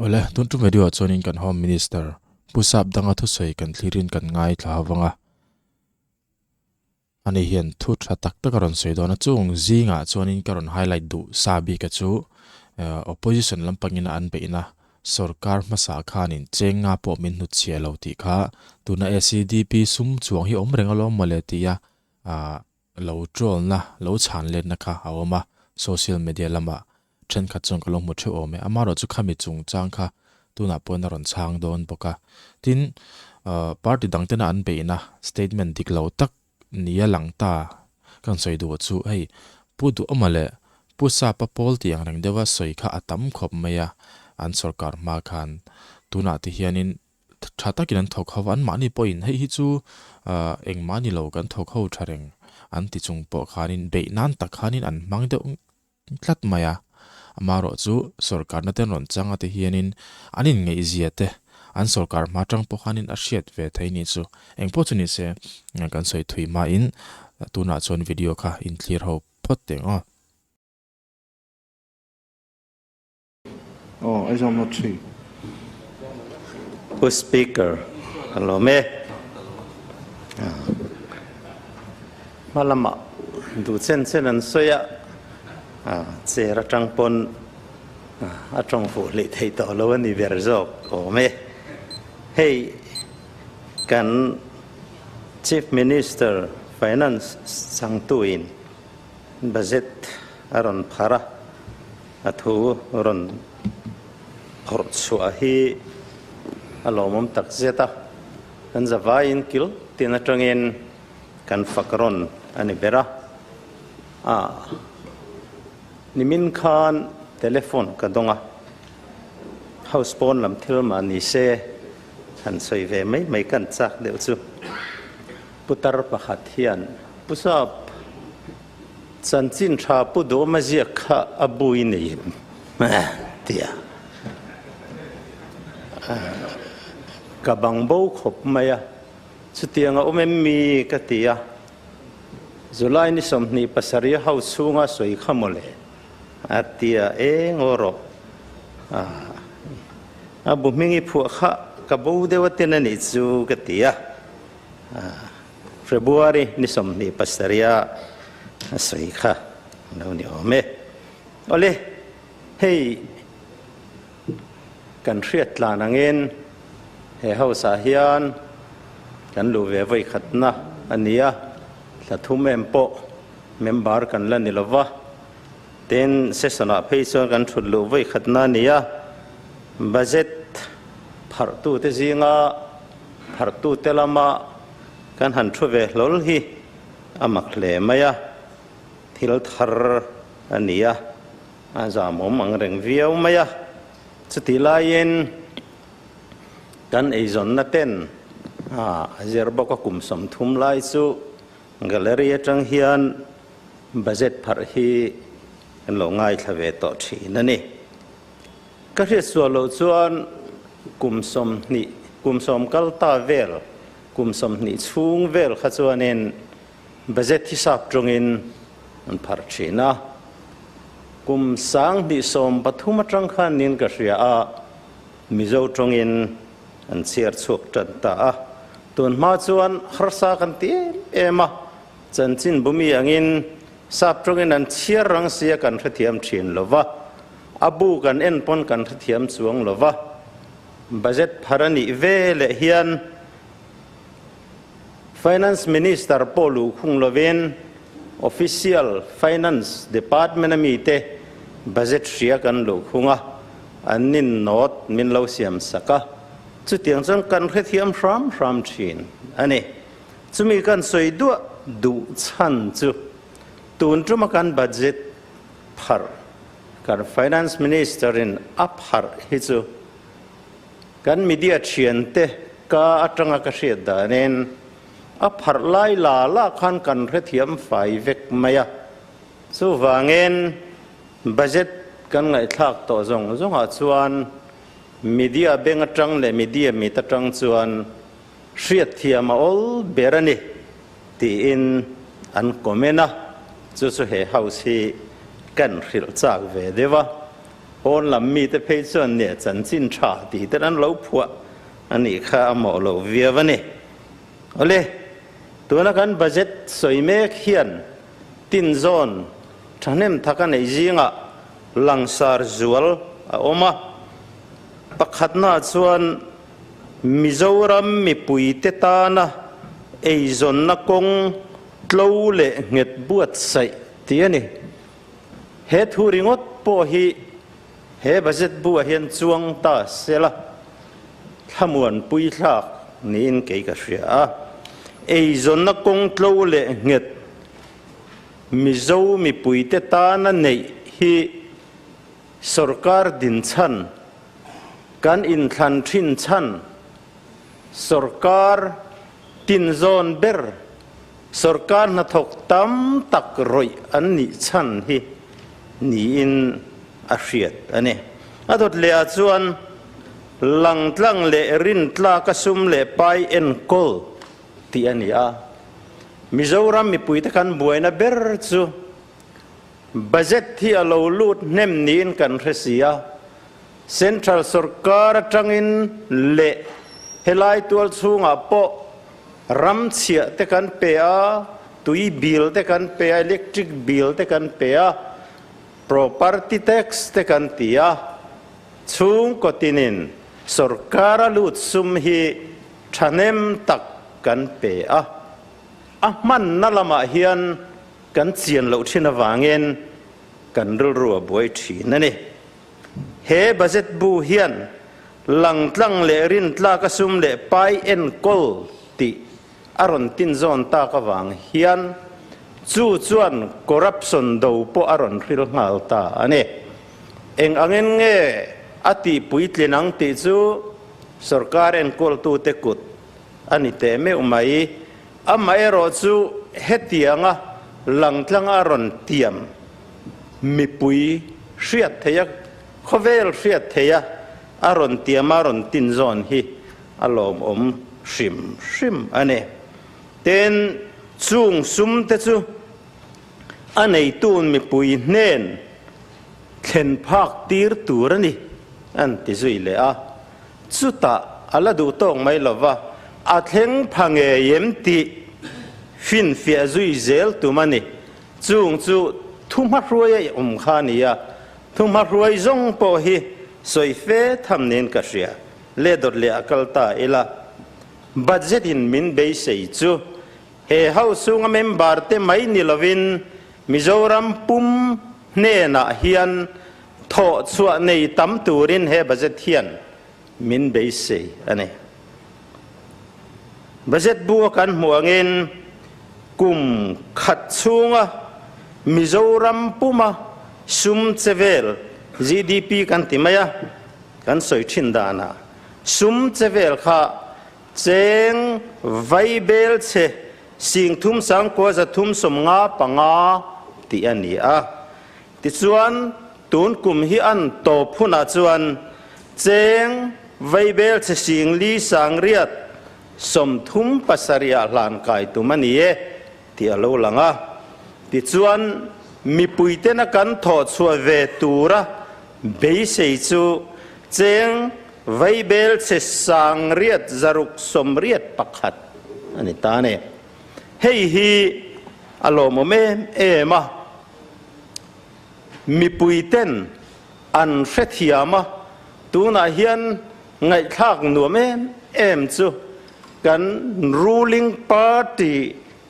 Awle, tun tum video ah chuanin kan Home Minister Pu Sapdanga thusawi kan thlirin kan ngaithla avanga ani hian thu tha tak tak a rawn sawi dawn a, chung zingah chuanin ka rawn highlight duh sa bik a chu opposition lampangin an beihna sorkar hmasa khanin cheng nga pawh min hnutchhiah lo tih kha tuna SEDP sum chuang hi awm reng alawm mawle tia lo troll na lo chhan letna kha a awm a, social media lamah thenkhat chuan ka lo hmu theuh awm e, amaherawh chu khami chungchang kha tunah pawhin a rawn chhang dawn bawk a, tin party dang tena an beihna statement dik lo tak nia lang ta kan sawi duh chu hei Pu Duhawma leh Pu Sapa pawl tih ang reng deuha sawi kha a tam khawp mai a, an sorkar hma khan tunah te hianin tha takin an thawk ho va, anmahni pawhin hei hi chu engmah ni lo kan thawk ho tha reng an ti chung pawh khanin beih nan tak khanin an hmang deuh tlat mai a, amaherawh chu sorkarna te an rawn chang a te hianin an inngaihzia te an sorkar hma tang pawh khanin a hriat ve thei ni chu engpawh chu ni se kan sawi thui hmain tunah chuan video kha inthlir ho phawt teh ang aw. Aw, Aizawl North Tree. Pu Speaker, ka lawm e. Hma lamah duh chen chen an sawi a, chair atang pawn a tawng fuh hlih theih tawh lo a ni ber zawk awm e. Hei kan Chief Minister Finance changtuin Budget a rawn phar a, a thu rawn phawrh chhuah hi a lawmawm tak zet a, kan zavaiin kil tin atangin kan fak rawn a ni ber a. Ah, nimin khan telephone ka dawng a, house pawn lam thil mah ni se han sawi ve mai mai kan chak deuh chu. Putar pakhat hian Pu Sap, chanchin tha Pu Duhawma ziak kha a bui nei em? tia ka bang bo khawp mai a, chutiang a awm em mi ka ti a, July ni 27 ho chhunga sawi kha mawle a ti a, eng aw rawh a bu hming i phuah kha ka bo deuh atin a nih chu ka ti a. February ni 27 a a sawi kha lo ni awm e. Awle, hei kan hriat tlan angin he house ah hian kan luh ve vawi khatna a ni a, thla thum em pawh member kan la ni lova, tin session ah phei chuan kan thut luh vawi khatna a ni a, budget pharhtute zinga Pharhtute lama kan han thu ve hlawl hi a mak hle mai a, thil thar a ni a, a zamawm ang reng viau mai a. Chutih laiin kan eizawnna ten a zir bawk a, kum 30 lai chu gallery atang hian budget pharh hi kan lo ngaithla ve tawh thin a ni. Ka hriatsual loh chuan kum 20, kum 10 kal ta vel, kum 20 chhung vel kha chuanin budget hisap tawngin an pharh thin a. Kum 2013 atang khan nin ka hria a, Mizo tawngin an chhiar chhuak tan ta a. Tun hma chuan harsa kan ti em em a, chanchin bumi angin sap tawngin an chhiar rang sia kan hrethiam thin lo va. A bu kan en pawn kan hrethiam chuang lo va, budget phar a nih ve leh hian Finance Minister pawh luh khung lovin Official Finance Department a mite budget hria kan luh khung a, an nin note min lo siam sak a, chutiang chuan kan hrethiam hram hram thin a ni. Chumi kan sawi duah duh chhan chu tun tuma kan budget pharh kan Finance Minister in a pharh hi chu kan media thiante ka atanga ka hriat danin a pharh lai la la khan kan hrethiam fai vek mai a. Chuvangin budget kan ngaihthlak tawh zawng zawngah chuan media beng atang leh media mit atang chuan hriatthiam a awl ber a ni tiin an comment a, chu chu he house hi kan hrilh chak ve deuh a. Pawn lam mite phei chuan nia chanchin tha tih te an lo phuah a nih kha a mawh lo viau a ni. Awle, tuna kan budget sawi mek hian tinzawn thahnem thak a neih zingah langsar zual a awm a. Pakhatna chuan Mizoram mipuite tana eizawnna kawng tlo leh nghet buatsaih tih a ni. He thu ringawt pawh hi he budget buah hian chuang ta sela thlamuanpui thlak niin kei ka hria a. Eizawnna kawng tlo leh nghet Mizo mipuite tana neih hi Sorkar din chhan, kan inthlan thin chhan, sorkar tinzawn ber, sorkar hnathawk tam tak rawih an nih chhan hi niin a hriat a ni. A dawt leh ah chuan langtlang leh rintlaka sum leh pai enkawl tih a ni a. Mizoram mipuite kan buaina ber chu Budget hi a lo lut hnem niin kan hre si a, Central sorkar atangin leh helai tual chhungah pawh ram chhiah te kan pe a, tui bill te kan pe a, electric bill te kan pe a, property tax te kan ti a, chhungkaw tinin sorkar a lut sum hi thahnem tak kan pe a. A hmanna lamah hian Kan chian loh thin avangin kan rilru a buai thin a ni. He budget bu hian langtlang leh rintlak a sum leh pai enkawl tih a rawn tinzawn tak avang hian chu chuan corruption do pawh a rawn hril nghal ta a ni. Eng angin nge a tih puitlin ang tih chu sorkar enkawltute kut a ni teh meuh mai. Amaherawhchu hetianga langtlang a rawn tiam mipui hriat theia, khawvel hriat theia a rawn tiam a rawn tinzawn hi a lawmawm hrim hrim a ni. Tin, chung sum te chu a neitun mipui hnen thlen phak tir tur a ni an ti zui leh a. Chutah a la duh tawk mai lo va, a thleng pha ngei em tih finfiah zui zel tum a ni. Chung chu thuhmahruai a awm kha a ni a, thuhmahruai zawng pawh hi sawi fe tham niin ka hria. Le dawt leh a kal ta ila, budget in min beisei chu he house chhunga member te mai ni lovin Mizoram pum hnenah hian Thawh chhuah nei tam turin he budget hian min beisei a ni. Budget bu a kan hmuh angin kum khat chhunga Mizoram puma sum che vel, GDP kan ti mai a, kan sawi thin danah sum che vel kha cheng vaibel che singthum sangkua 355 tih a ni a. Tichuan, tun kum hi an tawp hunah chuan cheng vaibel chhe sing li sangriat 37 ah hlan kai tum a ni e tih a lo lang a. Tichuan, mipuitena kan thawh chhuah ve tura beisei chu cheng vaibel chhe sangriat 681 a ni ta a ni. Hei hi a lawmawm em em a. Mipuiten an hrethiam a, tunah hian ngaihthlak nuam em em chu kan ruling party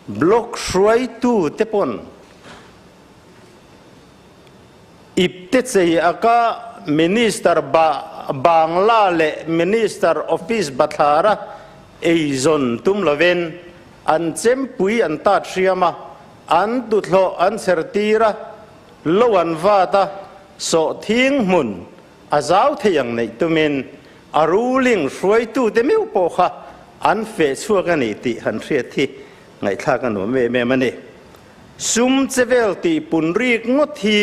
block hruaitu te pawn ipte chei aka minister bangla leh minister office bathlara eizawn tum lovin an chempui an tat hriam a. An tuthlawh an chher tir a, lo an vat a, sawhthing hmun a zau thei ang neih tumin a ruling hruaitute meuh pawh kha an feh chhuak a ni tih han hriat hi ngaihthlak a nuam em em a ni. Sum che vel tih pun rik ngawt hi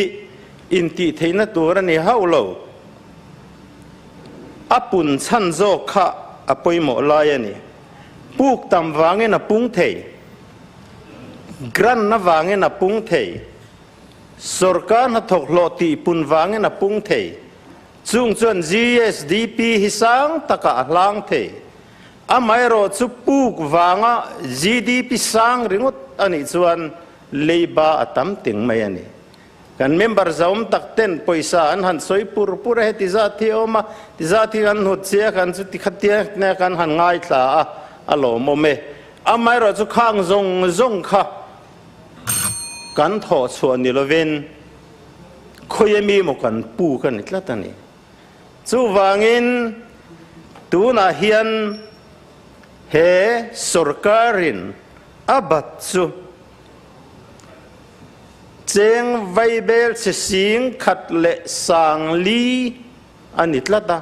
intih theihna tur a ni hauh lo. A pun chhan zawk kha a pawimawh lai a ni. Puk tam vangin a pung thei. Grant avangin a pung thei. Sorkar hnathawk hlawh tih pun vangin a pung thei. Chung chuan GSDP hi sang takah a hlang thei. Amaherawhchu puk vanga GDP sang ringawt a nih chuan leiba a tam ting mai a ni. Kan member zaum tak ten pawisa an han sawi pur pur a, heti zat hi a awm a, ti zat hi kan hnut che a, kan chu ti khatia nia kan han ngaithla a, a lawmawm e. Amaherawhchu khang zawng zawng kha kan thawh chhuah ni lovin khawi ami maw kan pu ka ni tlat a ni. Chuvangin tunah hian he sorkarin a bat chu cheng vaibel che sing khat leh sang li a ni tlat a,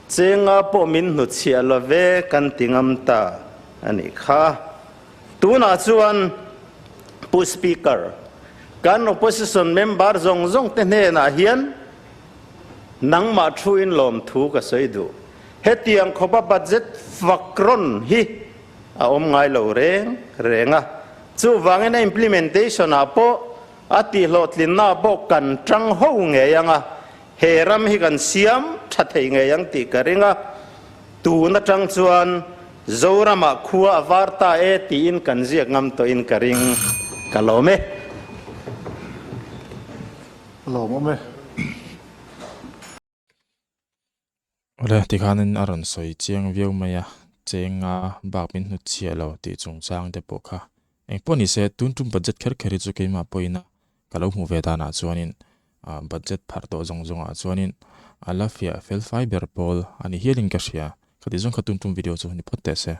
chenga pawh min hnutchhiah lo ve kan ti ngam ta a nih kha. Tunah chuan Pu Speaker, kan Opposition member zawng zawng te hnenah hian nangmah thuin lawmthu ka sawi duh. Hetiang khawpa budget fak rawn hi a awm ngai lo reng reng a. Chuvangin a implementation ah pawh a tihhlawhtlinna pawh kan tang ho ngei ang a, he ram hi kan siam tha thei ngei ang tih ka ring a. Tun atang chuan Zoramah khua a var ta e tiin kan ziak ngam tawhin ka ring. Ka lawm e. Ka lawm awm e. Awle, tikhanin a rawn sawi chiang viau mai a, chenga bak min hnut chhiah lo tih chungchang te pawh kha. Engpawh ni se, tun tum budget kher kher hi chu keimah pawhin a ka lo hmuh ve danah chuanin budget pharh tawh zawng zawngah chuanin a la fiah fel fai ber pawl a ni hialin ka hria. Khati zawng kha tum tum video chu ni phawt teh se.